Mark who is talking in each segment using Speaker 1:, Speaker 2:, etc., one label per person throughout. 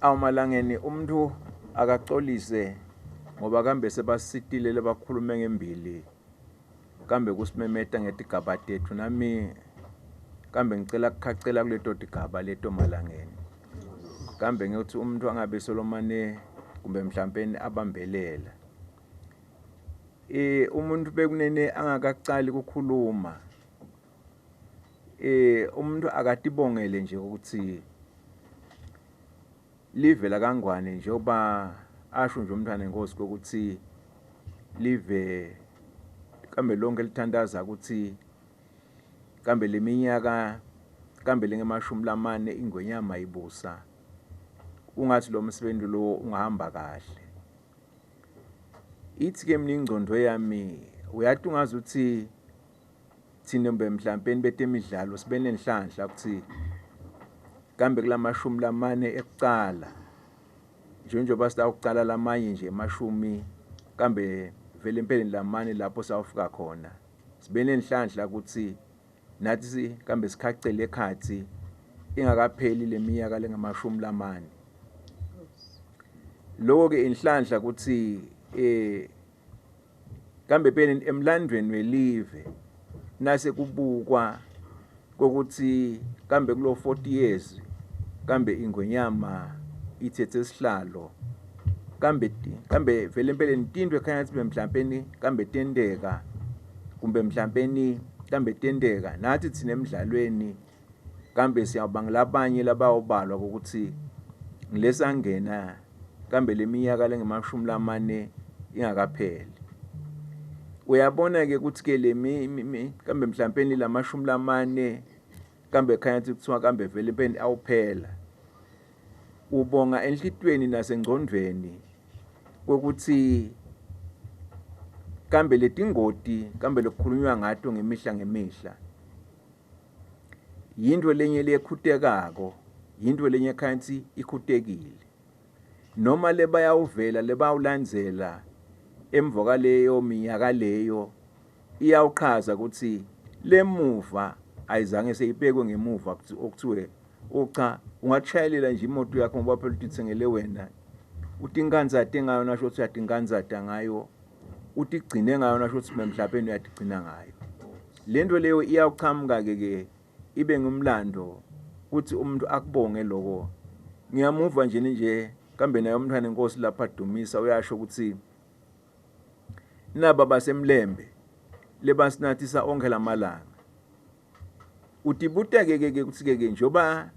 Speaker 1: Awu Malangeni umuntu akacolise ngoba kambe sebasitile lebakhulume ngembili kambe kusimemeta ngetigaba tethu nami kambe ngicela kukhacela kuleto tigaba leto Malangeni kambe ngiyothi umuntu angabe solomane kumbe mhlampeni abambelela umuntu bekunene angakacali ukukhuluma umuntu akatibongele nje ukuthi live laKangwane njengoba asho nje umntwana enkosi ukuthi live kambe lonke lithandaza ukuthi kambe leminyaka kambe lengemashumi lamane ingwenyama ibusa ungathi lo msebenzi lo ungahamba kahle. Ithi ke mina ingcondo yami uyathi ungazi ukuthi thina mbe mhlampeni betemidlalo sibe nenhlanhla ukuthi kambe kulamashumi lamane ekucala njengoba sitawucala lamanye nje emashumi kambe vele empeleni lamane lapho sawufika khona sibe nenhlanhla ukuthi nathi kambe sikhacele ekhathi ingakapheli leminyaka lengamashumi lamane. Lokho ke inhlanhla ukuthi kambe phela emlandweni welive nase kubukwa kokuthi kambe kulo 40 years kambe ingwenyama ithethe isihlalo kambe kambe vele empeleni tinto ekhaya ngathi mhlampeni kambe tenteka kumbe mhlampeni kambe tenteka nathi thina emidlalweni kambe siyawuba ngilabanye labayawubalwa ukuthi ngilesangena kambe leminyaka lengemashumi lamane ingakapheli. Uyabona ke ukuthi ke le kambe mhlampeni lamashumi lamane kambe khanya ukuthi kuthiwa kambe vele empeleni awuphela. Ubonga enhlitweni nasengcondvweni kokuthi kambe letingoti kambe lokukhulunywa ngato ngemihla ngemihla yinto lenye lekhutekako yinto lenye khansi ikhutekile noma lebayawuvela lebayawulandzela emva kwaleyo minyaka leyo iyawuchaza ukuthi lemuva ayizange seyibekwe ngemuva okuthiwe ucha ungatshayelela nje imoto yakho ngoba phela utithengele wena utinkanzate ngayo nasho ukuthi uyatinkanzata ngayo utigcine ngayo nasho ukuthi mhlawumbe uyatigcina ngayo. Lento leyo iyawuchamuka ke ke ibe ngumlando kuthi umuntu akubonge lokho. Ngiyamuva nje nje kambe naye umntwana enkosi lapha Dumisa uyasho ukuthi naba basemlembe lebasinathisa onke lamalanga. Utibuteke ke ke ukuthi ke ke njoba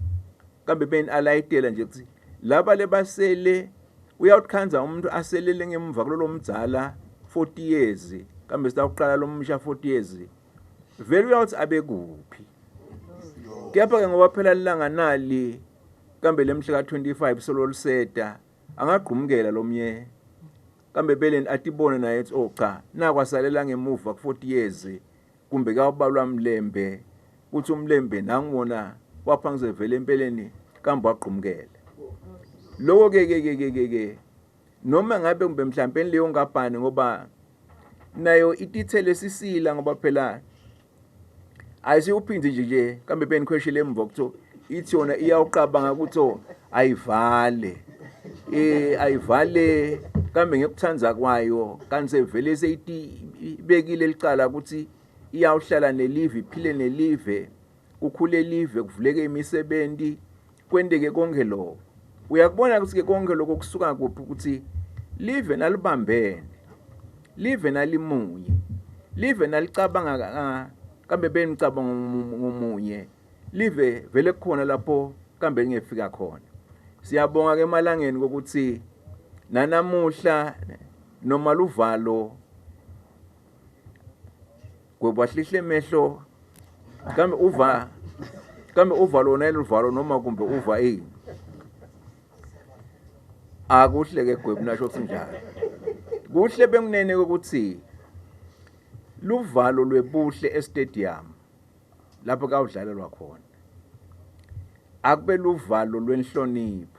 Speaker 1: kambe beni alayitela nje ukuthi laba lebasele uyawukhanza umuntu aselele ngemva kulolo mdzala 40 years kambe sitawuqala lo msha 40 years vele uyawuthi abekuphi kepha ke ngoba phela lilanga nali kambe lemhla ka25 solo liseta angagqumukela lomnye kambe beleni atibone naye ethi oh cha nakwasalela ngemuva ku 40 years kumbe kawubalwa mlembe uthi umlembe nangiwona wapha ngizevele empeleni kambe wagqumukela lokho ke ke ke ke ke noma ngabe kumbe mhlawumbe leyo nkampani ngoba nayo itithele sisila ngoba phela ayisiwuphinde nje nje kambe benikhweshele emva kuthiwa ithi yona iyawuqabanga ukuthi ayivale ayivale kambe ngekuthanda kwayo kanti sevele seyiti ibekile licala ukuthi iyawuhlala nelive iphile nelive kukhule live kuvuleke imisebenzi kwenteke konke lokho. Uyakubona ukuthi ke konke lokho kusuka kuphi ukuthi live nalibambene live nalimunye live nalicabanga kambe benicabanga ngomunye live vele kukhona lapho kambe lingefika khona. Siyabonga ke emalangeni kokuthi nanamuhla noma luvalo gwebwahlihle emehlo kambe uva kambe uva lona eluvalo noma kumbe uva ini akuhle ke gwebu nasho sinjalo kuhle bekunene ukuthi luvalo lwebuhle estadium lapho kawudlalelwa khona akube luvalo lwenhlonipho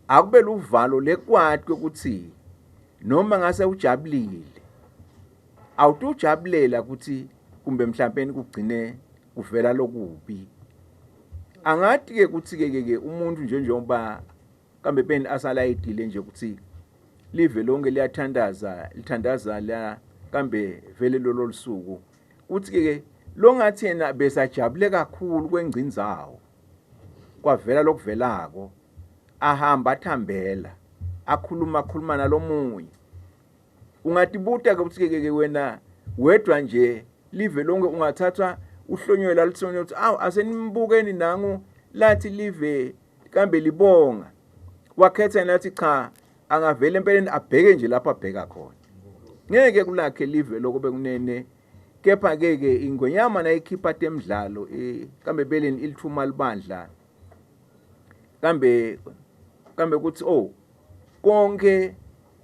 Speaker 1: akube luvalo lekwati ukuthi noma ngase ujabulile awutujabulela ukuthi kumbe mhlawumbe kugcine kuvela lokubi. Angati ke ukuthi ke ke umuntu nje njengoba kambe peni asalayidile nje ukuthi live lonke liyathandaza, lithandaza la kambe vele lolo lusuku, kuthi ke longathi yena besajabule kakhulu kwengcinzawo, kwavela lokuvelako, ahamba athambela, akhuluma khuluma nalomunye. Ungatibuta ke ukuthi ke ke wena wedwa nje live lonke ungathathwa uhlonywe la luthonywe ukuthi awu, asenibukeni nangu lathi live kambe libonga. Wakhetha yena athi cha, angavela empeleni abheke nje lapho abheka khona, ngeke kulakhe live lokho bekunene. Kepha ke ke ingwenyama nayikhipha temidlalo, kambe beleni ilithuma libandla kambe kuthi oh konke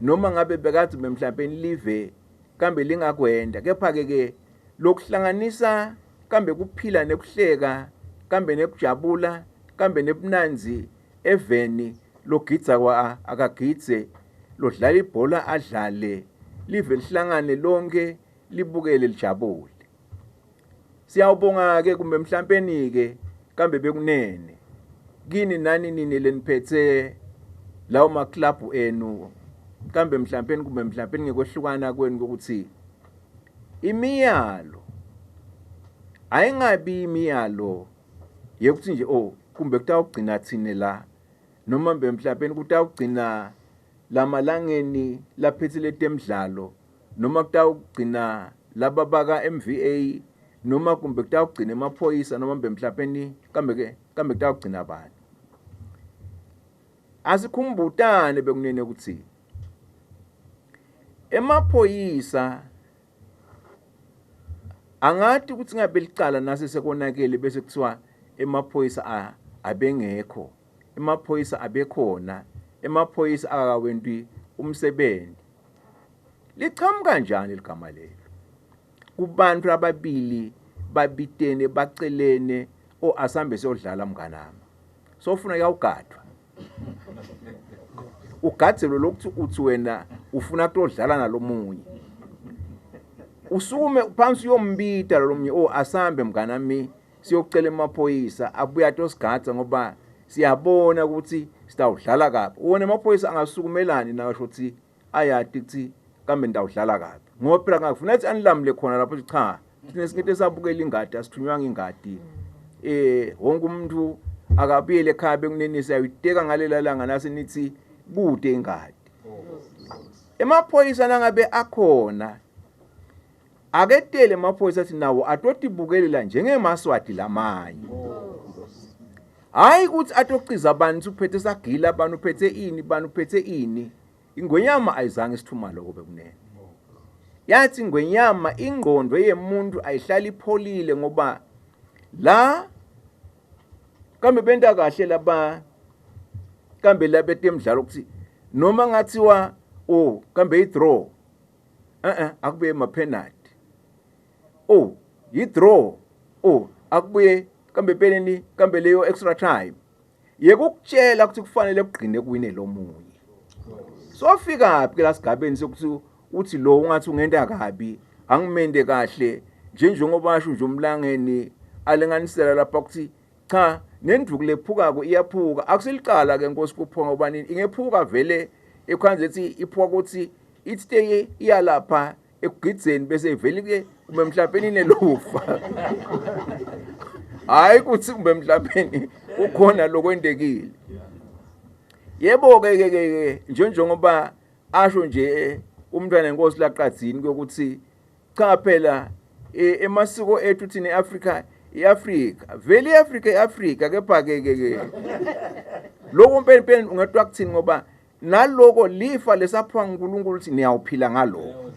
Speaker 1: noma ngabe bekade mhlawumbe live kambe lingakwenda, kepha ke ke lokuhlanganisa kambe kuphila nekuhleka kambe nekujabula kambe nebunanzi eveni, logidza kwa akagidze, lodlala ibhola adlale, live lihlangane lonke, libukele, lijabule. Siyawubonga ke kumbe mhlampeni ke kambe bekunene kini nani nini leniphethe lawo maklabhu enu, kambe mhlampeni kumbe mhlampeni ngekwehlukana kwenu, ukuthi imiyalo ayingabi imiyalo yekuthi nje oh kumbe kutawugcina thine la, noma mbe mhlawumbe kutawugcina lamalangeni laphethe letemidlalo, noma kutawugcina laba baka MVA, noma kumbe kutawugcina emaphoyisa, noma mbe mhlawumbe kambe ke kambe kutawugcina bani. Asikhumbutane bekunene ukuthi emaphoyisa angati ukuthi ngabe licala nase sekonakele bese kuthiwa emaphoyisa abengekho, emaphoyisa abekhona, emaphoyisa akakawenti umsebenzi. Lichamuka kanjani ligama lelo kubantu ababili babitene bacelene, o asambe siyodlala mnganami, sofuna kuyawugadwa, ugadzelwe lokuthi uthi wena ufuna kutodlala nalomunye, usukume phansi uyombita lomunye, oh asambe mnganami siyocela emaphoyisa abuye atosigadza ngoba siyabona ukuthi sitawudlala kabi. Wona emaphoyisa angasukumelani nakasho ukuthi ayati ukuthi kambe ndawudlala kabi, ngoba phela ngakufuna ukuthi anilamule khona lapho, cha, thina singete sabukela ingadi, asithunywanga ingadi, wonke umuntu akabuyele ekhaya bekunenisa ayiteka ngalela langa nase nithi kude ingadi. Emaphoyisa nangabe akhona aketele emaphoyisa athi nawo atotibukelela njengemaswati lamanye, hayi ukuthi atociza abantu uphethe sagila abantu uphethe ini bani uphethe ini. Ingwenyama ayizange isithuma lokho bekunene. Yathi ingwenyama ingqondo yemuntu ayihlali ipholile, ngoba la kambe benta kahle laba kambe labetemidlalo ukuthi noma ngathiwa oh kambe i-draw, akubuye ema-penalty, oh yi-draw, oh akubuye kambe peleni kambe leyo extra time yekukutshela ukuthi kufanele kugcine kuwine lo munye. Sofika phi ke la sigabeni sokuthi uthi lo ungathi ungenta kabi, angimende kahle nje, njengoba asho nje umlangeni alinganisela lapha ukuthi cha, nenduku lephukako iyaphuka, akusilicala ke Nkosi kuphuka, ngoba nini ingephuka vele ekhanze ethi iphuka ukuthi ithi te iyalapha ekugidzeni bese ivele ke kumbe mhlawumbe inelufa, hayi ukuthi kumbe mhlawumbe kukhona lokwendekile. Yebo ke ke ke nje njengoba asho nje umntwana enkosi laqadzini kokuthi cha phela emasiko ethu thina eAfrika, iAfrika vele iAfrika iAfrika, kepha ke ke ke lokho mpempeni ungathiwa kuthini, ngoba naloko lifa lesaphiwa nguNkulunkulu ukuthi niyawuphila ngalokho,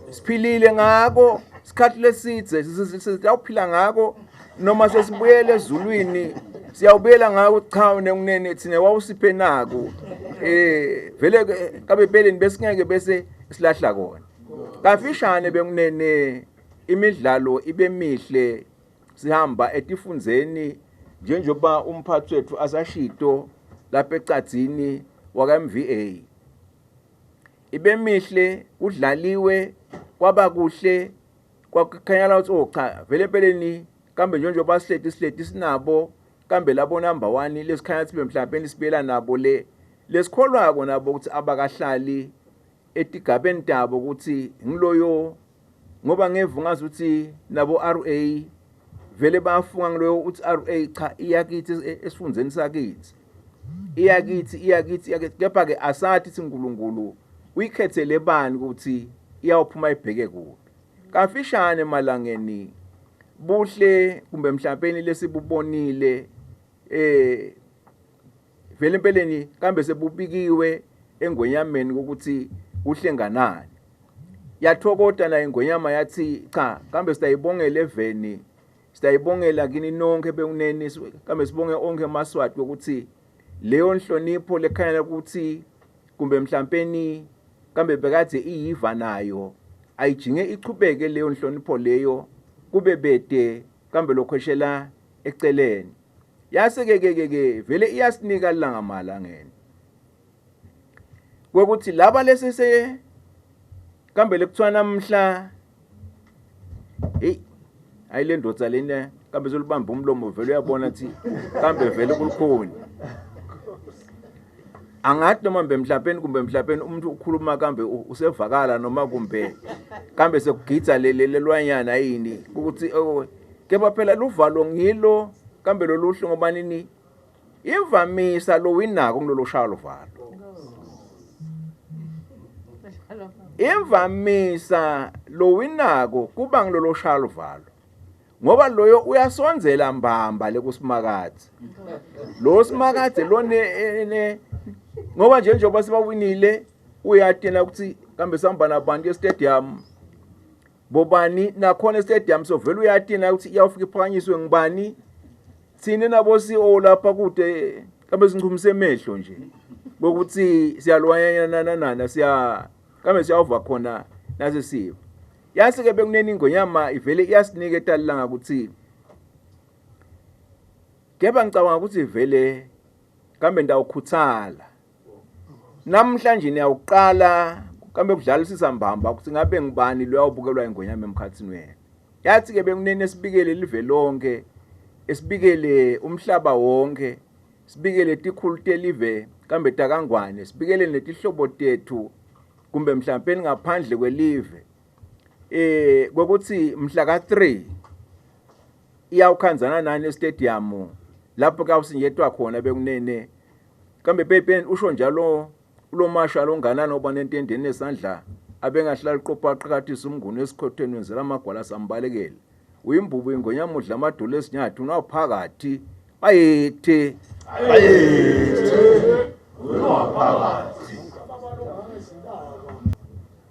Speaker 1: siphilile ngako sikhathi lesidze, siyawuphila ngako noma sesibuyele ezulwini, siyawubuyela ngako. Cha, nekunene thina wawusiphe naku, vele kabe peleni besingeke bese silahla kona. Kafishane bekunene imidlalo ibe mihle, sihamba etifundzeni njengoba umphathi wethu asashito lapha ecadzini waka MVA, ibe mihle, kudlaliwe kwaba kuhle, kwakukhanyala ukuthi oh cha vele empeleni kambe njengoba sihleti sinabo. kambe labo number 1 lesikhanya sibe mhlawumbe sibuyela nabo le lesikholwako nabo ukuthi abakahlali etigabeni tabo ukuthi ngiloyo ngoba ngeva ngazi ukuthi nabo RA vele bayafunga ngiloyo uthi RA cha iyakithi esifundzeni sakithi iyakithi iyakithi iyakithi kepha ke asathi ukuthi uNkulunkulu uyikhethele bani ukuthi iyawuphuma ibheke kuphi. Kafishane emalangeni buhle kumbe mhlawumbe lesibubonile eh vele empeleni kambe sebubikiwe engwenyameni ukuthi kuhlenganani. Yathokota nayo ingwenyama yathi cha kambe sitayibongela eveni, sitayibongela kini nonke bekuneni, kambe sibonge onke amaSwati ukuthi leyo nhlonipho lekhanya ukuthi kumbe mhlampeni kambe bekade iyiva nayo ayijinge ichubeke leyo nhlonipho leyo kube bede kambe lokhweshela eceleni. Yase ke ke ke vele iyasinika langa malangeni kwekuthi laba lesese kambe lekuthiwa namhla hey hayi le ndoda lena kambe solubamba umlomo vele uyabona ukuthi kambe vele kulukhuni. Angathi noma mbe mhlawumbe kumbe mhlawumbe umuntu ukhuluma kambe usevakala noma kumbe kambe sekugidza lelwanyana yini ukuthi kepha phela luvalo ngilo kambe loluhle ngoba nini imvamisa lo winako kulolo shaya luvalo. Imvamisa lo winako kuba ngilolo shaya luvalo ngoba loyo uyasondzela mbamba lekusimakadze lo simakadze lo ne ngoba nje njengoba sibawinile uyatina ukuthi kambe sihamba nabantu estadium bobani nakhona estadium so vele uyatina ukuthi iyawufika iphakanyiswe ngibani thina nabo CEO lapha kude kambe sinchumise emehlo nje ngokuthi siyalwanyana nana siya kambe siyawuva khona nase siva. Yase ke bekuneni ingonyama ivele iyasinika etalilanga ukuthi kepha ngicabanga ukuthi vele kambe ndawukhuthala namhlanje niyawuqala kambe kudlalisisa mbamba ukuthi ngabe ngibani loyawubukelwa ingonyama emkhathini wenu. Yathi ke bekunene sibikele live lonke, esibikele umhlaba wonke, sibikele tikhulu telive kambe takangwane, sibikele netihlobo tethu kumbe mhlawumbe ngaphandle kwelive kokuthi mhla ka3 iyawukhanzana nani estadium lapho kawusingetwa khona bekunene kambe pepe usho njalo ulomasha longanani oba nentendeni nesandla abengahlala qopha aqakathisa umnguni esikhothweni wenzela amagwala sambalekele uyimbubu ingonyama udla amadolo esinyathi unawuphakathi bayethe
Speaker 2: bayethe unowaphakathi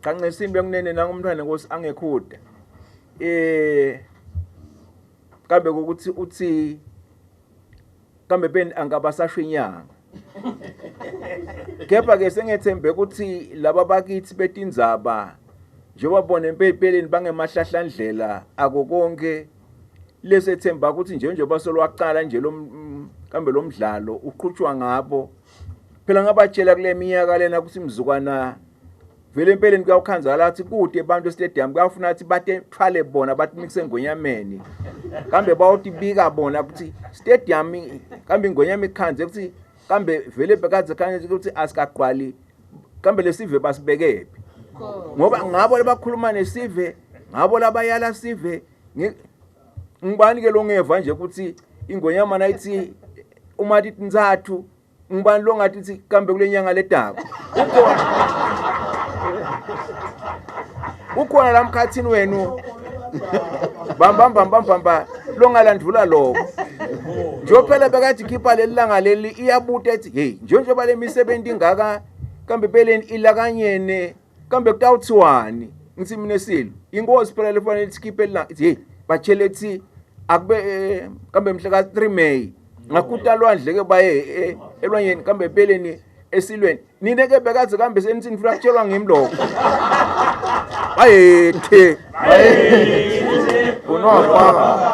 Speaker 1: Kancesimbi ekunene nangumntwana nkosi angekhuda kambe ukuthi uthi kambe beni angabasasho inyanga kepha ke sengethembe ukuthi laba bakithi betindzaba njengoba bona empeleni bangemahlahlandlela ako konke lesethemba ukuthi nje njengoba solwaqala nje lo kambe lo mdlalo uqhutshwa ngabo phela ngabatshela kule minyaka lena ukuthi mzukwana vele empeleni kuyawukhanzakala athi kude abantu estadium kuyafuna athi batethwale bona bathi mixe engonyameni kambe bawutibika bona ukuthi stadium kambe ingonyama ikhanze ukuthi kambe vele bekadze khanye ukuthi asikagqwali kambe lesive basibekephi ngoba ngabo labakhuluma nesive ngabo labayala sive ngibani ke longeva nje ukuthi ingonyama nayithi uma tintsathu ngibani longathi thi kambe kule nyanga ledako ukhona ukhona la mkhathini wenu bamba bamba bamba longalandvula lokho njengoba phela bekathi khipha leli langa leli iyabuta ethi hey njengoba le misebenzi ingaka kambe peleni ilakanyene kambe kutawuthiwani ngithi mina silo inkosi phela lefanele isikhiphe lilanga ithi hey batshele ethi akube kambe mhla ka 3 May ngakuta lwandle ke baye elwanyeni kambe peleni esilweni nine ke bekaze kambe senithi nifuna kutshelwa ngimi lokho bayethe unofaka.